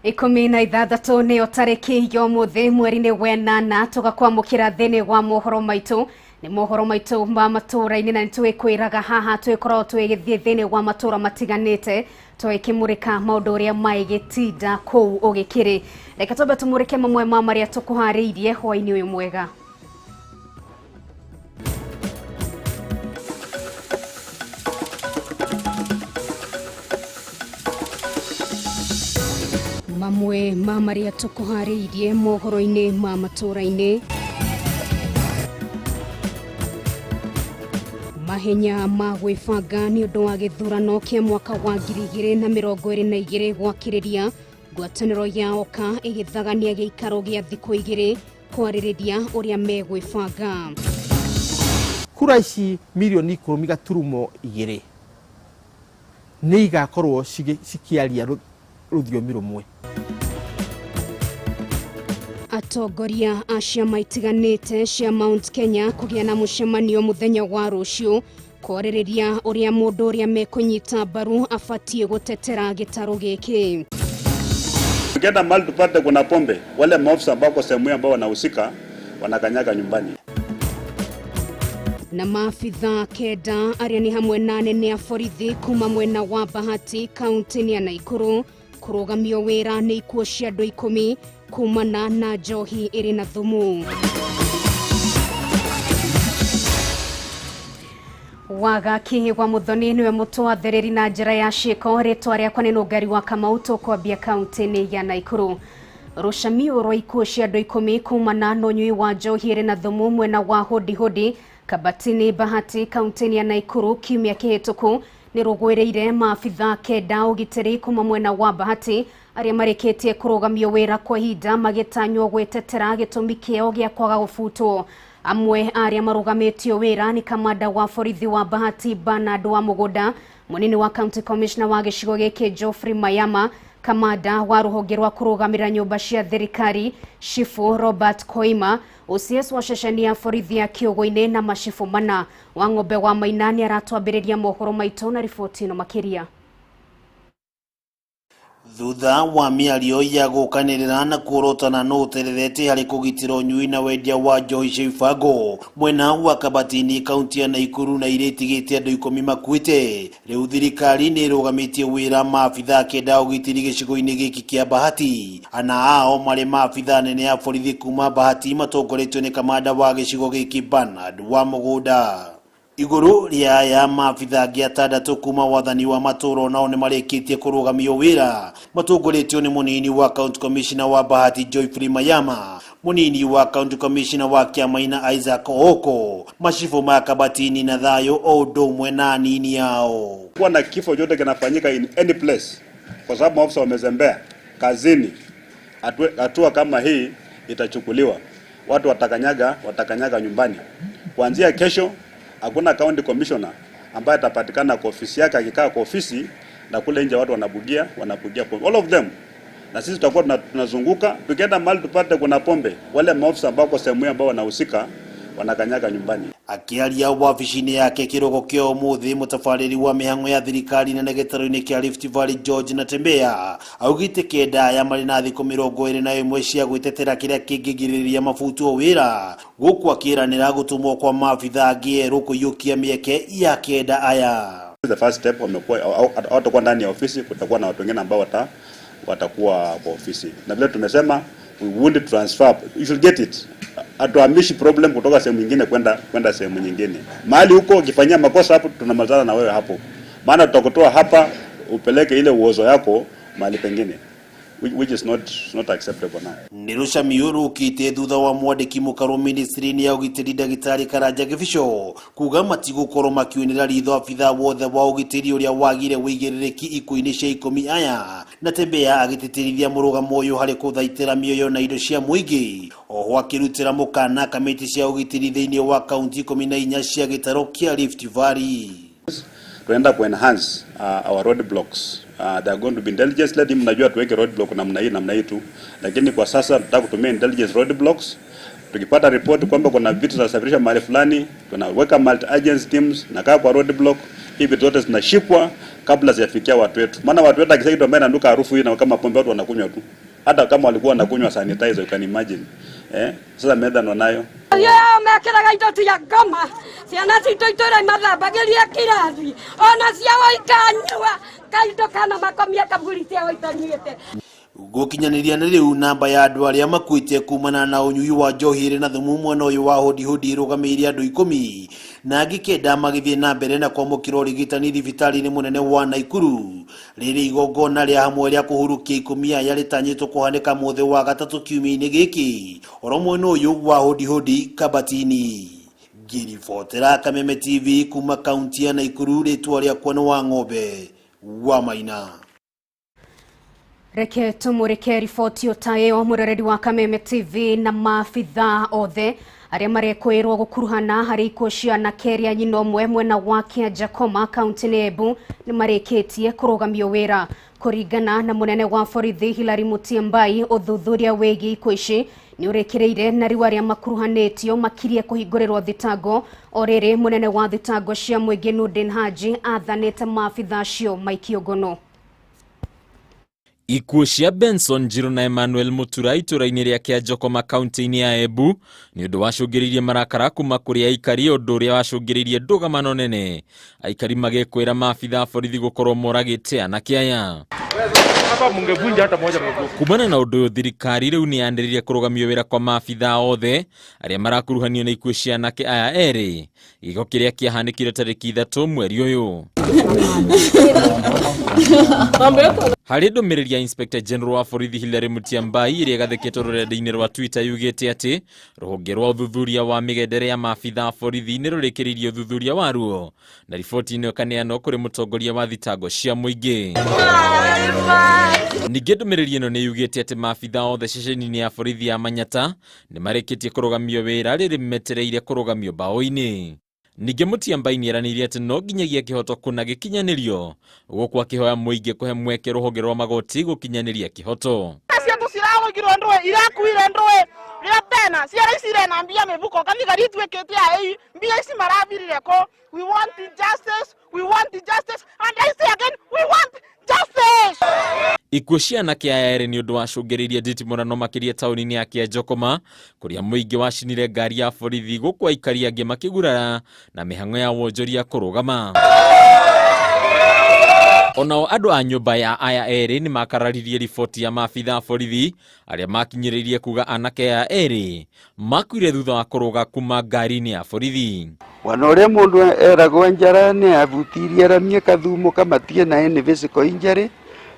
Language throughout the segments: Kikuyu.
16 nĩyo tarĩki ya ũmũthĩ mweri-inĩ wenana tũgakwamũkĩra thĩinĩ wa mohoro maitũ nĩ mohoro maitũ ma matũra-inĩ na nĩtwĩkwĩraga haha twĩkoragwo twĩgĩthiĩ thĩinĩ wa matũra matiganĩte twĩkĩmũrĩka maũndũ ũrĩa maĩgĩtinda kũu ũgĩkĩrĩ. Reke twambe tũmũrĩke mamwe ma marĩa tũkũharĩirie hwaĩ-inĩ ũyũ mwega. Mamwe ma marĩa tũkũharĩirie mohoro-inĩ ma matũra-inĩ. Mahenya ma gwĩbanga nĩ ũndũ wa gĩthurano kĩa mwaka wa 2022 gwakĩrĩria ngwatanĩro ya OKA ĩgĩthagania gĩikaro gĩa thikũ igĩrĩ kwarĩrĩria ũrĩa megwĩbanga. Kura ici mirioni 10.2 nĩ igakorwo cikĩaria rũthiomi rũmwe. Atongoria a ciama itiganĩte cia Mount Kenya kũgĩa na mũcemanio mũthenya wa rũciũ kwarĩrĩria ũrĩa mũndũ ũrĩa mekũnyita mbaru abatiĩ gũtetera gĩtarũ gĩkĩ. Ukienda mahali tupate kuna pombe, wale maofisa ambao kwa sehemu ambao wanahusika wanakanyaga nyumbani. Na maabitha kenda arĩa nĩ hamwe na anene a borithi kuma mwena wa Bahati kaunti-inĩ ya Naikuru kũrũgamio wĩra nĩ ikuũ cia andũ 10 kumana na njohi ĩrĩ na thumu. Wagaki wa Muthoni niwe mũtwathĩrĩri na njĩra ya ciĩko. Rĩtwa rĩakwa nĩ Nũngari wa Kamau tũkwambia kaunti-inĩ ya Naikuru. Rũcamio rwa ikuũ cia andũ 10 kumana na ũnyui wa njohi ĩrĩ na thumu mwena wa Hodi Hodi Kabatini Bahati kaunti-inĩ ya Naikuru kiumia kĩhĩtũku nĩ rũgwĩrĩire maabitha kenda ũgitĩri kuma mwena wa Bahati arĩa marĩkĩtie kũrũgamio wĩra kwa ihinda magĩtanywo gwĩtetera gĩtũmi kĩao gĩa kwaga gũbutwo. Amwe arĩa marũgamĩtio wĩra nĩ kamanda wa borithi wa Bahati Bernard wa Mũgũnda, mũnini wa county commissioner wa gĩcigo gĩkĩ Geoffrey Mayama, kamanda wa rũhonge rwa kũrũgamĩrĩra nyũmba cia thirikari Shifu Robert Koima, OCS wa ceceni ya borithi ya Kĩũgũ-inĩ na macibu mana. Wa Ng'ombe wa Maina nĩ aratwambĩrĩria mohoro maitũ na riboti ĩno makĩria. Thutha wa mĩario ya gũkanĩrĩra na kuorotana no ũtererete harĩ kũgitĩra ũnyui na wendia wa njohi cia ibango mwena wa Kabatini kaunti ya Naikuru na iria itigĩte andũ 10 makuĩte, rĩu thirikari nĩ ĩrũgamĩtie wĩra maabitha kenda ũgitĩri gĩcigo-inĩ gĩkĩ kĩa Bahati. Ana ao marĩ maabitha nene a borithi kuma Bahati matongoretio nĩ kamanda wa gĩcigo gĩkĩ Bernard wa Mũgũnda. Igũrũ rĩa aya maabitha angĩ atandatũ kuma wathani wa matũra nao nĩ marĩkĩtie kũrũgamio wĩra matongoretio nĩ mũnini wa county commissioner wa Bahati Geoffrey Mayama, mũnini wa county commissioner wa Kĩamaina Isaac Ooko, macibu ma Kabatini na Thayũ o ũndũ ũmwe na anini ao. Kuwa na kifo chote kinafanyika in any place kwa sababu maafisa wamezembea kazini, hatua kama hii itachukuliwa. Watu watakanyaga nyumbani. Kuanzia kesho hakuna county commissioner ambaye atapatikana kwa ofisi yake akikaa kwa ofisi na kule nje watu wanabugia pombe. All of them. Na sisi tutakuwa tunazunguka tukienda mahali tupate kuna pombe, wale maofisa ambao kwa sehemu ambao wanahusika wanakanyaga nyumbani. Akiaria wabici-inĩ yake kĩroko kĩa ũmũthĩ, mũtabarĩri wa mĩhang'o ya thirikari nene gĩtarũ-inĩ kĩa Rift Valley George Natembeya augĩte kenda aya marĩ na thikũ 21 cia gwĩtetera kĩrĩa kĩngĩgirĩrĩria mabutwo wĩra, gũkũ akĩranĩra gũtũmwo kwa maabitha angĩ erũ kũiyũkia mĩeke ya kenda aya. The first step wamekuwa hawatakuwa ndani ya ofisi, kutakuwa na watu wengine ambao watakuwa kwa ofisi. Na vile tumesema we won't transfer, you should get it. Hatuhamishi problem kutoka sehemu nyingine kwenda sehemu nyingine. Mahali huko ukifanyia makosa hapo tunamalizana na wewe hapo. Maana tutakutoa hapa upeleke ile uozo yako mahali pengine, which is not acceptable now. Nĩ rũcamio rũkĩte thutha wa mwandĩki mũkarũ ministry-inĩ ya ũgitĩri ndagĩtarĩ Karanja Gĩbico kuga matigũkorwo makiunĩra ritho abitha wothe wa ũgitĩri ũrĩa wagire wĩigĩrĩrĩki ikuũ-inĩ cia 10 aya. Natembeya agĩtĩtĩrithia mũrũgamo ũyũ harĩ kũthaitĩra mĩoyo na indo cia mũingĩ, oho akĩrutĩra mũkana kamĩtĩ cia ũgitĩri thĩinĩ wa kaunti 14 cia gĩtarũ kĩa Rift Valley. Tunaenda ku enhance our roadblocks. They are going to be intelligence led. Mnajua tuweke roadblock namna hii namna hii tu, lakini kwa sasa tunataka kutumia intelligence roadblocks. Tukipata report kwamba kuna vitu za kusafirisha mahali fulani, tunaweka multi agency teams na kaa kwa roadblock Hivi zote zinashikwa kabla ziafikia watu wetu. Maana watu wetu akisema kitu ambaye ananuka harufu hii na kama pombe watu wanakunywa tu. Hata kama walikuwa wanakunywa sanitizer, you can imagine. Sasa methanol nayo. Yo mekiraga indo cia ngoma ciana citũ itũra mathambagiria kirathi ona ciao ikanyua kaindo kana makomia kaburi ciao itanyuĩte. Gũkinyanĩria nĩ rĩu namba ya andũ arĩa makuĩte kumana na ũnyui wa njohi ĩrĩ na thumu mwena ũyũ wa Hũdihũdi ĩrũgamĩrĩire andũ 10 na angĩ 9 magĩthiĩ na mbere na kwamũkĩra ũrigitani thibitarĩ-inĩ mũnene wa Naikuru. Rĩrĩ igongona rĩa hamwe rĩa kũhurukia 10 aya rĩtanyĩtwo kũhanĩka mũthĩ wa gatatũ kiumia-inĩ gĩkĩ oro mwena ũyũ wa Hũdihũdi Kabatini. Ngĩribotera Kameme TV kuma kaunti ya Naikuru, rĩtwa rĩakwa nĩ wa Ng'ombe wa Maina. Reke tumurike riboti ta ĩyo mũroreri wa Kameme TV na maabithaa othe arĩa marekwĩrwo gũkuruhana harĩ ikuũ cia anake arĩa nyina ũmwe mwena wa Kĩanjakoma kaunti-inĩ ya Embu nĩ marĩkĩtie kũrũgamio wĩra. Kũringana na mũnene wa borithi Hilary Mutyambai, ũthuthuria wĩgiĩ ikuũ ici nĩ ũrĩkĩrĩire na rĩu arĩa makuruhanĩtio makirie kũhingũrĩrwo thitango. O rĩrĩ, mũnene wa thitango cia mũingĩ Nurdin Haji athanĩte maabithaa acio maikio ngono. Ikuũ cia Benson Njiru na Emmanuel Mutura itũra-inĩ rĩa Kĩanjokoma kaunti-inĩ ya Embu nĩ ũndũ wacũngĩrĩirie marakara kuma kũrĩ aikari, ũndũ ũrĩa wacũngĩrĩirie ndũgamano nene, aikari magĩkwĩra maabithaa borithi gũkorwo moragĩte anake aya. Kumana na ũndũ ũyũ, thirikari rĩu nĩ yanĩrĩire kũrũgamio wĩra kwa maabithaa othe arĩa marakuruhanio na ikuũ cia anake aya erĩ, gĩko kĩrĩa kĩahanĩkire tarĩki 3 mweri ũyũ. Harĩ ndũmĩrĩri ya Inspector General wa borithi Hilary Mutyambai ĩrĩa ĩgathĩkĩtwo rũrenda-inĩ rwa Twitter yugĩte atĩ rũhonge rwa ũthuthuria wa mĩgendere ya maabithaa a borithi nĩ rũrĩkĩrĩirie ũthuthuria waruo na riboti ĩno ĩkaneanwo kũrĩ mũtongoria wa thitango cia mũingĩ. Ningĩ ndũmĩrĩri ĩno nĩ yugĩte atĩ maabithaa othe ceceni-inĩ ya borithi ya Manyata nĩ marĩkĩtie kũrũgamio wĩra rĩrĩ metereire kũrũgamio mbaũ-inĩ. Ningĩ Mutyambai nĩeranĩire atĩ no nginyagia kĩhoto kũna gĩkinyanĩrio, gũkũ akĩhoya mũingĩ kũhe mweke rũhonge rwa magoti gũkinyanĩria kĩhoto. Ciatu ciragũigirwo ndũĩ irakuire ndũĩ rĩa tena ciara ici irena mbia mĩbuko kathigari ituĩkĩte ai mbia ici marathirire kũ. We want justice, we want justice, and I say again, we want justice. Ikuũ cia anake aya erĩ nĩ ũndũ wacũngĩrĩirie nditimũrano makĩria taũni-inĩ ya Kĩanjokoma kũrĩa mũingĩ wacinire ngari ya borithi gũkũ aikari angĩ makĩgurara na mĩhang'o ya wonjoria kũrũgama. Onao andũ a nyũmba ya aya erĩ nĩ makararirie riboti ya maabithaa a borithi arĩa makinyĩrĩirie kuga anake aya erĩ makuire thutha wa kũrũga kuma ngari-inĩ ya borithi. Wana ũrĩa mũndũ eragwo njara nĩ avutirie aramie kathumo kamatige na ene physical injury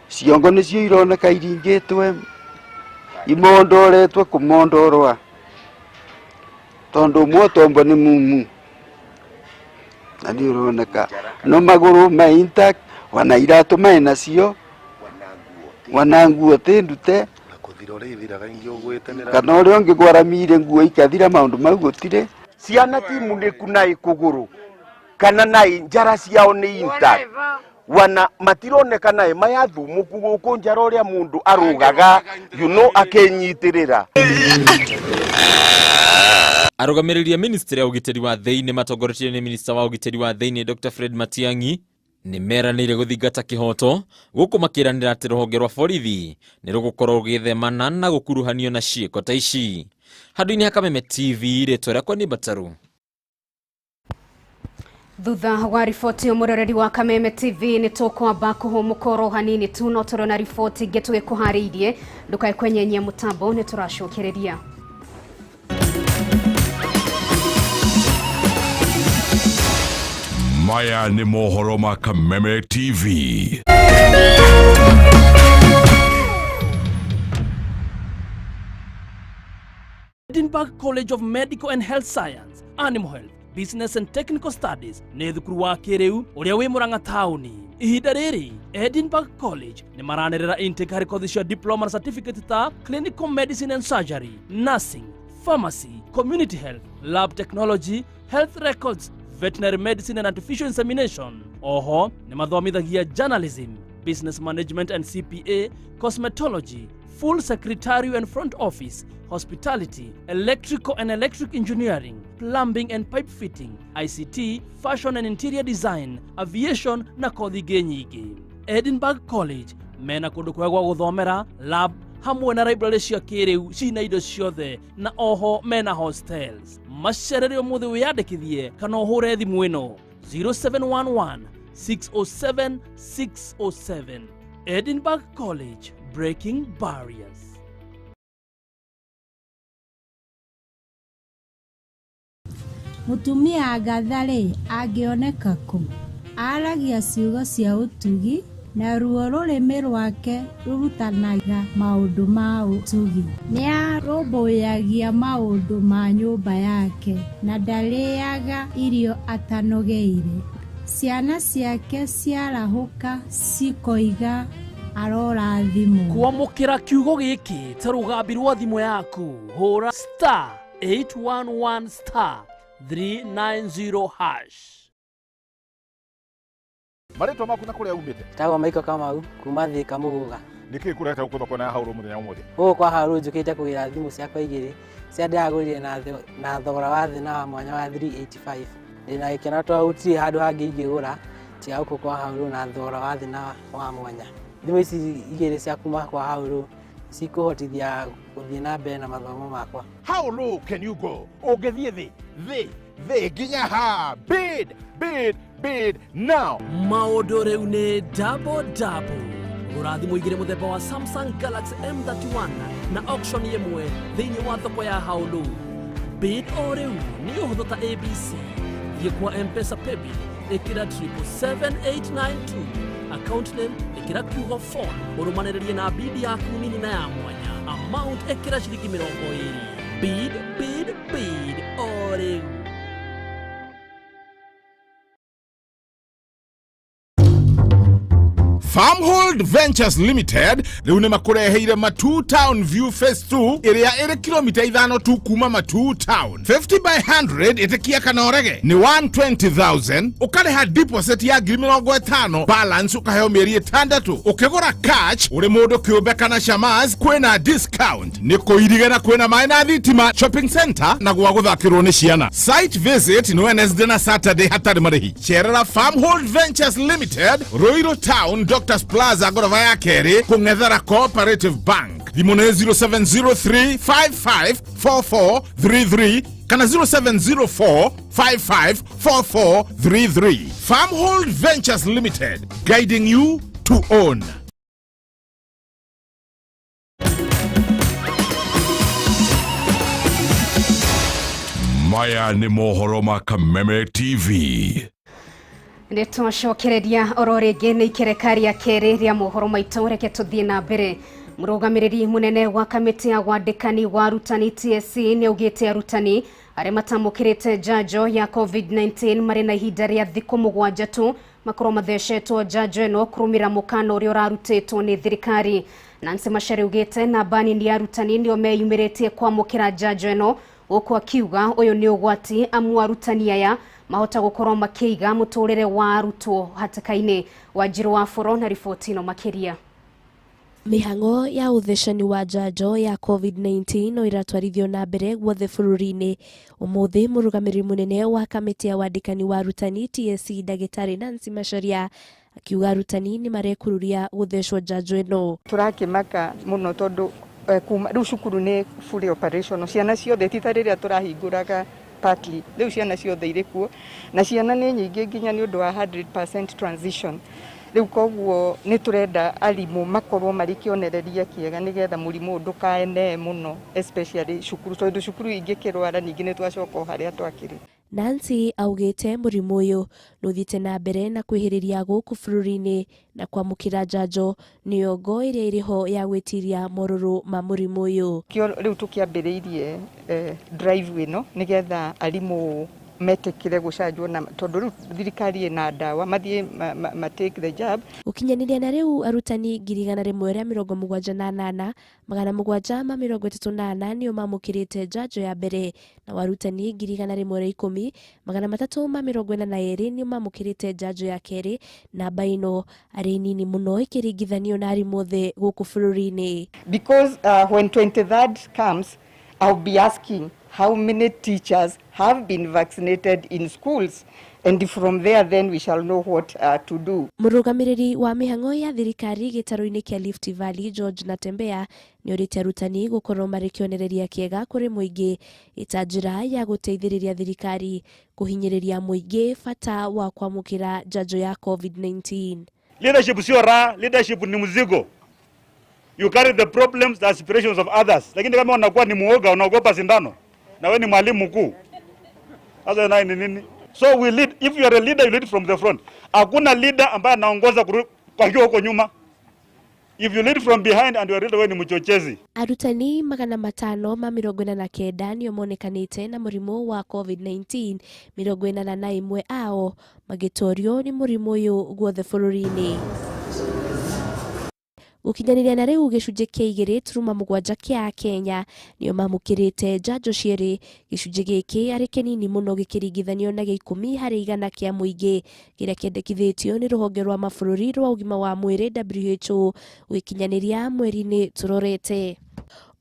ciongo nĩcio ironeka iringĩtwe imondoretwe kũmondorwa tondũ ũmwe tombo nĩ mumu na nĩ ũroneka no magũrũ me intact wana iratũ me nacio wana nguo ti ndute kana ũrĩa ũngĩ gwaramire nguo ikathira maũndũ mau gũtirĩ. Ciana ti munĩku na ikũgũrũ kana na njara ciao nĩ intact wana matironeka nae mayathumuku gũkũ njara ũrĩa mũndũ arũgaga you know akenyitĩrĩra. Arũgamĩrĩri a ministry ya ũgitĩri wa thĩinĩ matongoretio nĩ minista wa ũgitĩri wa thĩinĩ Dr. Fred Matiang'i nĩ meranĩire gũthingata kĩhoto gũkũ makĩranĩra atĩ rũhonge rwa borithi nĩ rũgũkorwo rũgĩthemana na gũkuruhanio na ciĩko ta ici. Handũ-inĩ ha Kameme TV, rĩtwa rĩakwa nĩ Mbataru. Thutha wa riboti yo mũroreri wa Kameme TV nĩ tũkwamba kũhũmũka oro hanini tu no tũrona riboti ĩngĩ tũgĩkũharĩirie, ndũkae kwenyenyia mũtambo nĩ tũracokereria. Maya nĩ mohoro ma Kameme TV. Edinburgh College of Medical and Health Science, Animal Health, Business and Technical Studies nĩ thukuru wa kĩrĩu ũrĩa wĩ Murang'a taũni. Ihinda rĩrĩ Edinburgh College nĩ maranĩrĩra intake harĩ kothi cia diploma na certificate ta Clinical Medicine and Surgery, Nursing, Pharmacy, Community Health, Lab Technology, Health Records, Veterinary Medicine and Artificial Insemination. Oho nĩ mathomithagia Journalism, Business Management and CPA, Cosmetology, Full Secretarial and Front Office, Hospitality, Electrical and Electric Engineering, Plumbing and Pipe Fitting, ICT, Fashion and Interior Design, Aviation na kothi ingĩ nyingĩ. Edinburgh College mena kũndũ kwega gwa gũthomera, lab hamwe na library cia kĩrĩu cina indo ciothe na oho mena hostels. Macerere ũmũthĩ wĩyandĩkithie kana ũhũre thimũ ĩno 0711 607 607. Edinburgh College, breaking barriers. Mũtumia Agatha-rĩ, angĩoneka kũ? Aaragia ciugo cia ũtugi, naruo rũrĩmĩ rwake rũrutanaga maũndũ ma ũtugi. Nĩarũmbũyagia maũndũ ma nyũmba yake, na ndarĩĩaga irio atanogeire. Ciana ciake ciarahũka cikoiga arorathimwo. Kwamũkĩra kiugo gĩkĩ ta rũgambi rwa thimũ yaku, hũra star 811 star 390 hash. Marĩtwa maku na kũrĩa umĩte? Njĩtagwo Michael Kamau kuma Thika Mũgũga. Nĩkĩĩ kũrehete gũkũ thoko-inĩ ya Haũrũ mũthenya ũmũthĩ? Gũkũ kwa Haũrũ njũkĩte kũgĩra thimũ ciakwa igĩrĩ cia ndĩragũrire na thogora wa thĩ na wa mwanya wa 385. Ndĩna gĩkeno tondũ gũtirĩ handũ hangĩ ingĩgũra tiga gũkũ kwa Haũrũ na thogora wa thĩ na wa mwanya. Thimũ ici igĩrĩ cia kuma kwa Haũrũ cikũhotithia gũthiĩ na mbere na mathomo makwa. How low can you go? Ũngĩthiĩ thĩ, thĩ, thĩ nginya ha? Bid, bid, bid now. Maũndũ rĩu nĩ double double. Gũra thimũ igĩrĩ mũthemba wa Samsung Galaxy M31 na auction ĩmwe thĩinĩ wa thoko ya Haũlũ. Bid o rĩu nĩ ũhũthũ ta ABC. Thiĩ kwa M-Pesa Paybill, ĩkĩra 777892, account name ĩkĩra kiugo phone, ũrũmanĩrĩrie na bid yaku nini na ya mwanya. Amount ĩkĩra ciringi 20. Bid, bid, bid o rĩu. Farmhold Ventures Limited rĩu nĩ makũreheire Matuu Town View Phase 2 ĩrĩa ĩrĩ kilomita 5 tu kuma Matuu Town. 50 by 100 ĩtĩkia kana ũrege nĩ 120,000, ũkarĩha deposit ya 50,000, balance ũkaheo mĩeri 6. Ũkĩgũra cash ũrĩ mũndũ kĩũmbe kana shamas kwĩna discount. Nĩ kũirige na kwĩna maĩ na thitima, shopping center na gwa gũthakĩrwo nĩ ciana. Site visit nĩ Wednesday na Saturday hatarĩ marĩhi. Cerera Farmhold Ventures Limited, Ruiru Town, Doctors Plaza, ngoroba ya kerĩ, kũng'ethera Cooperative Bank. Thimũ nĩ 0703554433 kana 0704554433. Farmhold Ventures Limited, guiding you to own. Maya nĩ mohoro ma Kameme TV. Nĩ twacokereria oro rĩngĩ nĩ ikereka rĩa kerĩ rĩa mohoro maitũ, reke tũthiĩ na mbere. Mũrũgamĩrĩri mũnene wa kamĩtĩ ya wandĩkani wa arutani TSC nĩ augĩte arutani arĩa matamũkĩrĩte njanjo ya COVID-19 marĩ na ihinda rĩa thikũ 7 tu makorwo mathecetwo njanjo ĩno kũrũmĩrĩra mũkana ũrĩa ũrarutĩtwo nĩ thirikari. Nancy Macharia augĩte namba nini ya arutani nĩo meyumĩrĩtie kwamũkĩra njanjo ĩno, gũkũ akiuga ũyũ nĩ ũgwati amu arutani aya mahota gũkorwo makĩiga mũtũrĩre wa arutwo hatĩka-inĩ. Wanjiru wa Boro na riboti ĩno makĩria. Mĩhang'o ya ũthecani wa njanjo ya COVID-19 no ĩratwarithio na mbere guothe bũrũri-inĩ. Ũmũthĩ mũrũgamĩrĩri mũnene wa kamĩtĩ ya wandĩkani wa arutani TSC ndagĩtarĩ Nancy Macharia akiuga arutani nĩ marekururia gũthecwo njanjo ĩno. Tũrakĩmaka mũno tondũ kuma rĩu cukuru nĩ fully operational, ciana ciothe ti ta rĩrĩa tũrahingũraga partly, rĩu ciana ciothe irĩ kuo na ciana nĩ nyingĩ nginya nĩ ũndũ wa 100% transition. Rĩu koguo nĩ tũrenda arimũ makorwo marĩ kĩonereria kĩega nĩgetha mũrimũ ndũkaenee mũno, especially cukuru, tondũ cukuru ingĩkĩrwara ningĩ nĩ twacoka o harĩa twakĩrĩ. Nancy augĩte mũrimũ ũyũ nĩũthiĩte na mbere na kwĩhĩrĩria gũkũ bũrũri-inĩ na kwamũkĩra njanjo nĩyo ngo ĩrĩa ĩrĩho ya gwĩtiria morũrũ ma mũrimũ ũyũ. Kĩo rĩu tũkĩambĩrĩirie drive ĩno nĩgetha arimũ Metĩkĩre gũcanjwo na tondũ rĩu thirikari ĩna ndawa mathiĩ ma take the jab. Gũkinyanĩria na rĩu arutani 178,734 nĩo mamũkĩrĩte njanjo ya mbere na arutani 110,342 nĩo mamũkĩrĩte njanjo ya kerĩ. Namba ĩno arĩ nini mũno ĩkĩringithanio na arimũ othe gũkũ bũrũri-inĩ. Because when 23rd comes, I'll be asking how many teachers have been vaccinated in schools, and from there then we shall know what to do. Mũrũgamĩrĩri wa mĩhang'o ya thirikari gĩtarũ-inĩ kĩa Rift Valley George Natembeya nĩorĩtie arutani gũkorwo marĩ kĩonereria kĩega kũrĩ mũingĩ ĩta njĩra ya gũteithĩrĩria thirikari kũhinyĩrĩria mũingĩ bata wa kwamũkĩra njanjo ya COVID-19. Leadership sio raha, leadership ni mzigo. You carry the problems, the aspirations of others. Lakini kama unakuwa ni muoga, unaogopa sindano, na wewe ni mwalimu mkuu, sasa naye ni nini? So we lead. If you are a leader, you lead from the front. Hakuna leader ambaye anaongoza kwa huko nyuma. If you lead from behind and you are leader, wewe ni mchochezi. Arutani 549 nĩo monekanĩte na mũrimũ wa COVID-19, 81 ao magĩtorio nĩ mũrimũ ũyũ guothe bũrũri-inĩ. Gũkinyanĩria na rĩu gĩcunjĩ kĩa 2.7 kĩa Kenya nĩo mamũkĩrĩte njanjo cierĩ. Gĩcunjĩ gĩkĩ arĩ kĩnini mũno gĩkĩringithanio na gĩa 10 harĩ igana kĩa mũingĩ kĩrĩa kĩendekithĩtio nĩ rũhonge rwa mabũrũri rwa ũgima wa mwĩrĩ WHO gũkinyanĩria mweri-inĩ tũrorete.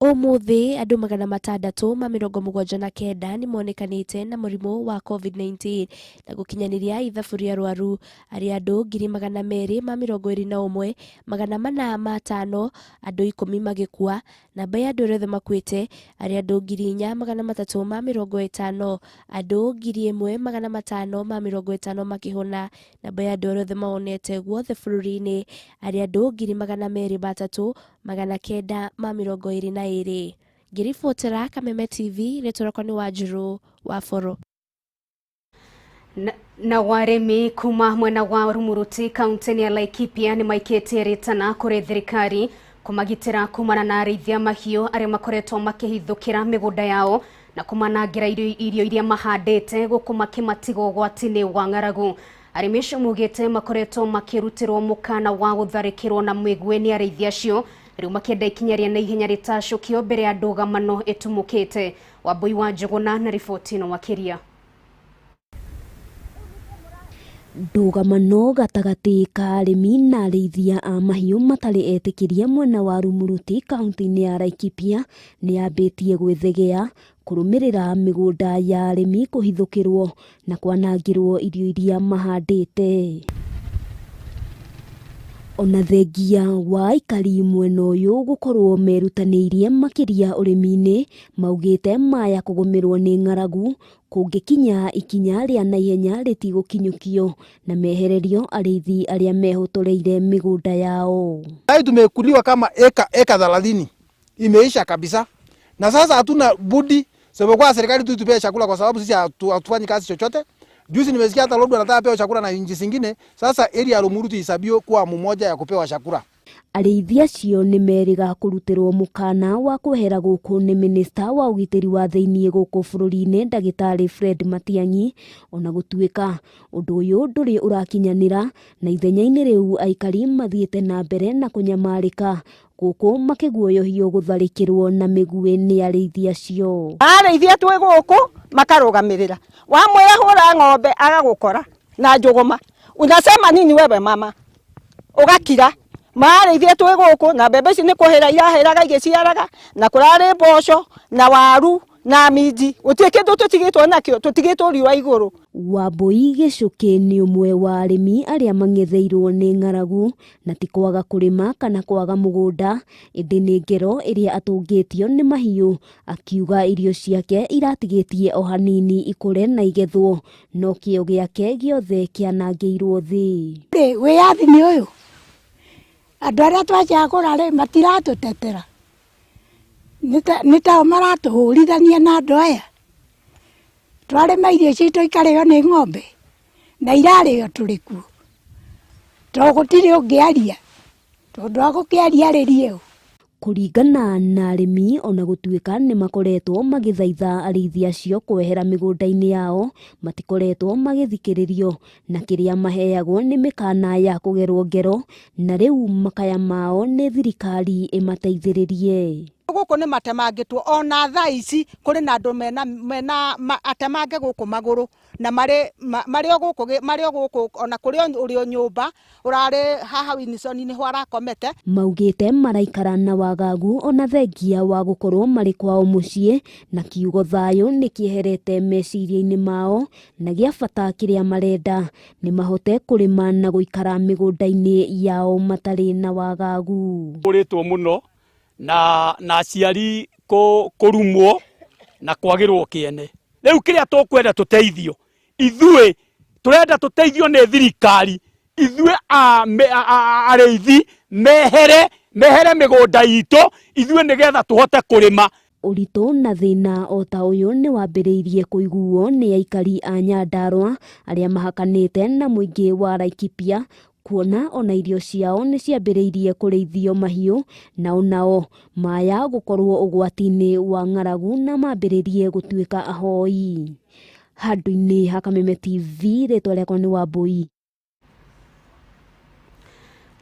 Ũmũthĩ andũ 679 nĩ monekanĩte na mũrimũ wa COVID-19 na gũkinyanĩria ithabu rĩa arwaru arĩ andũ 221,405, andũ 10 magĩkua. Namba ya andũ arĩa othe makuĩte arĩ andũ 4,350, andũ 1,550 makĩhona. Namba ya andũ arĩa othe mahonete guothe bũrũri-inĩ arĩ andũ 203,922. Ngĩribotera Kameme TV, rĩtwa rĩakwa nĩ Wanjirũ wa Boro. Na warĩmi kuma mwena wa Rumuruti kaunti-inĩ ya Laikipia nĩ maikĩtie rĩtana kũrĩ thirikari kũmagitĩra kumana na arĩithia mahiũ arĩa makoretwo makĩhithũkĩra mĩgũnda yao na kũmanangĩra irio iria mahandĩte gũkũ makĩmatiga ũgwati-inĩ wa ng'aragu. Arĩmi acio maugĩte makoretwo makĩrutĩrwo mũkana wa gũtharĩkĩrwo na mĩguĩ nĩ arĩithia acio, rĩu makĩenda ikinya rĩa naihenya rĩtacũkio mbere ya ndũgamano ĩtumũkĩte. Wambui wa Njũgũna na riboti ĩno makĩria. Ndũgamano gatagatĩ ka arĩmi na arĩithia a mahiũ matarĩ etĩkĩrie mwena wa Rumuruti kaunti-inĩ ya Laikipia nĩ yambĩtie gwĩthegea kũrũmĩrĩra mĩgũnda ya arĩmi kũhithũkĩrwo na kwanangĩrwo irio iria mahandĩte. Ona thengia wa aikari mwena ũyũ gũkorwo merutanĩirie makĩria ũrĩmi-inĩ, maugĩte maya kũgũmĩrwo nĩ ng'aragu kũngĩkinya ikinya rĩa naihenya rĩtigũkinyũkio na mehererio arĩithi arĩa mehotoreire mĩgũnda yao. Hai tumekuliwa kama eka 30 imeisha kabisa, na sasa hatuna budi sababu kwa serikali tu itupee chakula kwa sababu sisi hatufanyi kazi chochote. Juzi nimesikia hata Lodwar anataka pewa chakula na nchi zingine. Sasa area ya Rumuruti isabio kuwa mmoja ya kupewa chakula. Arĩithi acio nĩ merĩga kũrutĩrwo mũkana wa kwehera gũkũ nĩ minista wa ũgitĩri wa thĩiniĩ gũkũ bũrũri-inĩ ndagĩtarĩ Fred Matiang'i, ona gũtuĩka ũndũ ũyũ ndũrĩ ũrakinyanĩra na ithenya-inĩ rĩu aikari mathiĩte na mbere na kũnyamarĩka gũkũ makĩguoyohio gũtharĩkĩrwo na mĩguĩ nĩ arĩithi acio. Arĩithi twĩ gũkũ makarũgamĩrĩra, wamwĩra hũra ng'ombe agagũkora na njũgũma, unasema nini wewe mama, ũgakira. Marĩithia twĩ gũkũ na mbembe ici nĩ kũhĩra irahĩraga igĩciaraga, na kũrarĩ mboco na waru na minji, gũtirĩ kĩndũ tũtigĩtwo nakĩo, tũtigĩtwo riũa igũrũ. Wambui Gĩcũkĩ nĩ ũmwe wa arĩmi arĩa mang'etheirwo nĩ ng'aragu na ti kwaga kũrĩma kana kwaga mũgũnda, ĩndĩ nĩ ngero ĩrĩa atũngĩtio nĩ mahiũ, akiuga irio ciake iratigĩtie o hanini ikũre na igethwo, no kĩo gĩake gĩothe kĩanangĩirwo thĩ. Wĩyathi nĩ ũyũ, andũ arĩa twacagũra rĩ matiratũtetera, nĩ tao maratũhũrithania na andũ aya. Twarĩma irio citũ ikarĩo nĩ ng'ombe na irarĩo tũrĩ kuo, to gũtirĩ ũngĩaria, tondũ agũkĩaria arĩrie ũ. Kũringana na arĩmi ona gũtuĩka nĩ makoretwo magĩthaitha arĩithi acio kwehera mĩgũnda-inĩ yao, matikoretwo magĩthikĩrĩrio na kĩrĩa maheagwo nĩ mĩkana ya kũgerwo ngero, na rĩu makaya mao nĩ thirikari ĩmateithĩrĩrie. Gũkũ nĩ matemangĩtwo ona thaa ici kũrĩ na andũ mena atemange gũkũ magũrũ na marĩ o gũkũ ona kũrĩ ũrĩ o nyũmba ũrarĩ haha Winson nĩho arakomete. Maugĩte maraikara na wagagu ona thengia wa gũkorwo marĩ kwao mũciĩ, na kiugo thayũ nĩ kĩeherete meciria-inĩ mao, na gĩa bata kĩrĩa marenda nĩ mahote kũrĩma na gũikara mĩgũnda-inĩ yao matarĩ na wagagu. Kũrĩtwo mũno na aciari kũrumwo na kwagĩrwo kĩene. Rĩu kĩrĩa tũkwenda tũteithio ithuĩ tũrenda tũteithio nĩ thirikari, ithuĩ arĩithi mehere mĩgũnda itũ ithuĩ nĩgetha tũhote kũrĩma. Ũritũ na thĩna o ta ũyũ nĩ wambĩrĩirie kũiguo nĩ aikari a Nyandarua arĩa mahakanĩte na mũingĩ wa Laikipia, kuona ona irio ciao nĩ ciambĩrĩirie kũrĩithio mahiũ, nao nao maya gũkorwo ũgwati-inĩ wa ng'aragu na mambĩrĩrie gũtuĩka ahoi. Handũ-inĩ ha Kameme TV, rĩtwa rĩakwa nĩ Wambui.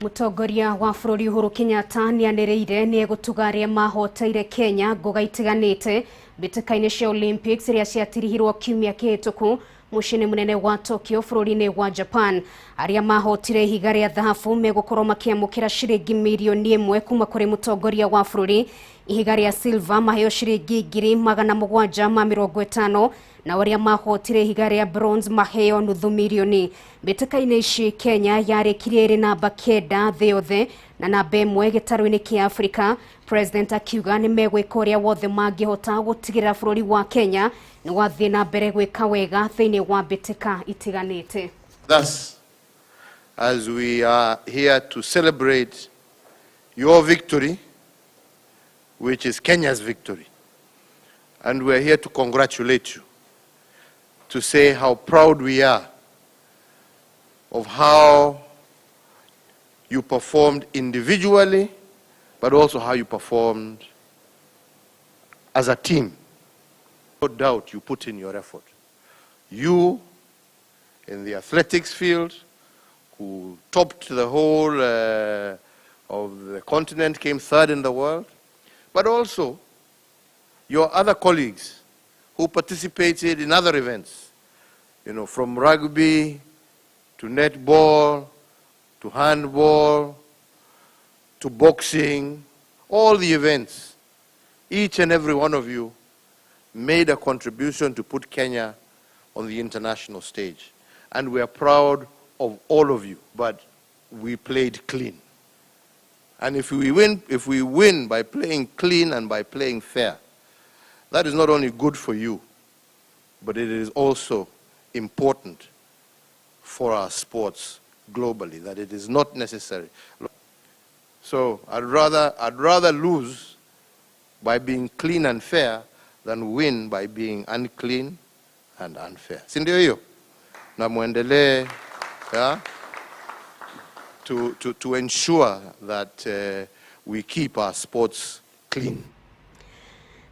Mũtongoria wa bũrũri Uhuru Kenyatta nĩanĩrĩire nĩ egũtuga arĩa mahoteire Kenya ngũga itiganĩte mbĩtĩka-inĩ cia Olympics iria ciatirihirwo kiumia kĩhĩtũku mũciĩ-inĩ mũnene wa Tokyo bũrũri-inĩ wa Japan. Arĩa mahotire ihiga rĩa thahabu megũkorwo makĩamũkĩra ciringi mirioni 1 kuma kũrĩ mũtongoria wa bũrũri, ihiga rĩa silver maheo ciringi 750,000, na arĩa mahotire ihiga rĩa bronze maheo nuthu mirioni. Mbĩtĩka-inĩ ici Kenya yarĩkirie ĩrĩ namba 9 thĩ yothe na namba 1 gĩtarũ-inĩ kĩa Afrika. President akiuga nĩ megwĩka ũrĩa wothe mangĩhota gũtigĩrĩra bũrũri wa Kenya nĩ wathiĩ na mbere gwĩka wega thĩinĩ wa mbĩtĩka itiganĩte. Thus, as we are here to celebrate your victory, which is Kenya's victory, and we are here to congratulate you, to say how proud we are of how you performed individually, but also how you performed as a team. No doubt you put in your effort. You, in the athletics field, who topped the whole of the continent, came third in the world, but also your other colleagues who participated in other events, you know, from rugby to netball, to handball, to boxing, all the events, each and every one of you made a contribution to put Kenya on the international stage. And we are proud of all of you, but we played clean. And if we win by playing clean and by playing fair, that is not only good for you, but it is also important for our sports globally, that it is not necessary. So I'd rather lose by being clean and fair than win by being unclean and unfair. Si ndio hiyo? Na muendelee, yeah, to ensure that we keep our sports clean.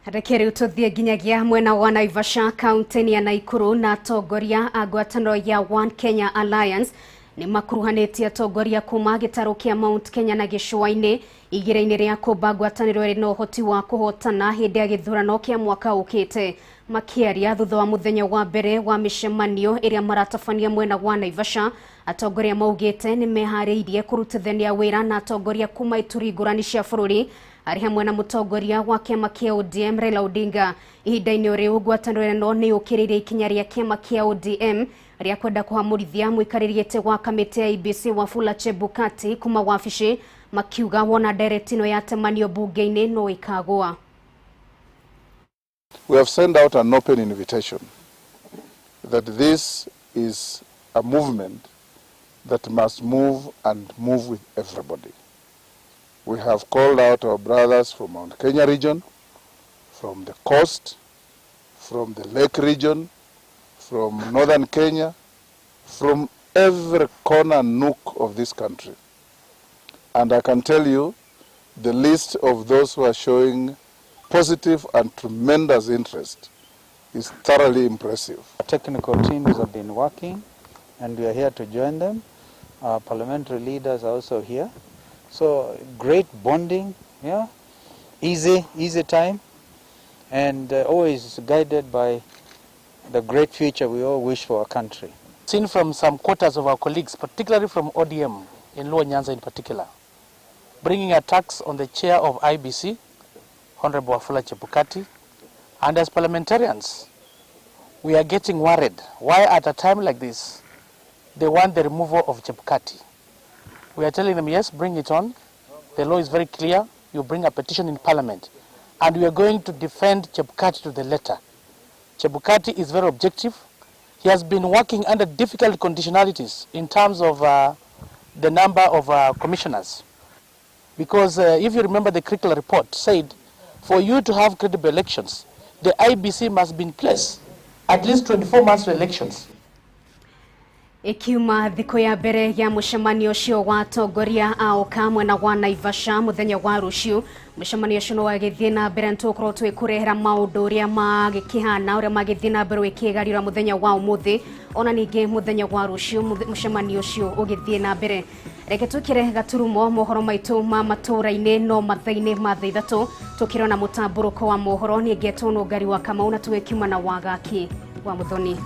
Reke rĩu tũthiĩ nginyagia mwena wa Naivasha kaunti-inĩ ya Nakuru, na atongoria a ngwatanĩro ya One Kenya Alliance nĩ makuruhanĩtie atongoria kuma gĩtarũ kĩa Mount Kenya na gĩcũa-inĩ igira-inĩ rĩa kũmba ngwatanĩro ĩrĩ na ũhoti wa kũhotana hĩndĩ ya gĩthurano kĩa mwaka ũkĩte. Makĩaria thutha wa mũthenya wa mbere wa mĩcemanio ĩrĩa maratabania mwena wa Naivasha, atongoria maugĩte nĩ meharĩirie kũrutithania wĩra na atongoria kuma ituri ngũrani cia bũrũri, arĩ hamwe na mũtongoria wa kĩama kĩa ODM Raila Odinga. Ihinda-inĩ rĩu ngwatanĩro ĩno nĩ yũkĩrĩire ikinya rĩa kĩama kĩa ODM rĩa kwenda kũhamũrithia mũikarĩri gĩtĩ wa kamĩtĩ ya IEBC Wafula Chebukati kuma wabici, makiuga wona ndereti ĩno yatemanio bunge-inĩ no ĩkagũa. We have sent out an open invitation that this is a movement that must move and move with everybody. We have called out our brothers from Mount Kenya region, from the coast, from the lake region, from northern Kenya, from every corner nook of this country. And I can tell you The list of those who are showing positive and tremendous interest is thoroughly impressive. Technical teams have been working and we are here to join them. Our parliamentary leaders are also here. So great bonding, yeah, easy time, and always guided by the great future we all wish for our country. Seen from some quarters of our colleagues, particularly from ODM, in Luo Nyanza in particular, bringing attacks on the chair of IBC, Honorable Wafula Chebukati, and as parliamentarians, we are getting worried. Why at a time like this, they want the removal of Chebukati? We are telling them, yes, bring it on. The law is very clear. You bring a petition in parliament. And we are going to defend Chebukati to the letter. Chebukati is very objective. He has been working under difficult conditionalities in terms of the number of commissioners. Because if you remember, the critical report said, for you to have credible elections, the IBC must be in place at least 24 months to elections. Ikiuma thikũ ya mbere ya mũcemanio ũcio wa atongoria a OKA mwena wa Naivasha mũthenya wa rũciũ. Mũcemanio ũcio no wagĩthiĩ na mbere, nĩtũgũkorwo twĩkũrehera maũndũ ũrĩa magĩkĩhana, ũrĩa magĩthiĩ na mbere ũgĩkĩgarĩra mũthenya wa ũmũthĩ, ona ningĩ mũthenya wa rũciũ mũcemanio ũcio ũgĩthiĩ na mbere. Reke twĩkĩre gaturumo mohoro maitũ ma matũũra-inĩ no mathaa-inĩ ma 3:00 tũkĩrona mũtambũrũko wa mohoro. Nĩ ngetwo Nũngari wa Kamau na tũgĩkiuma na Wagaki wa Muthoni.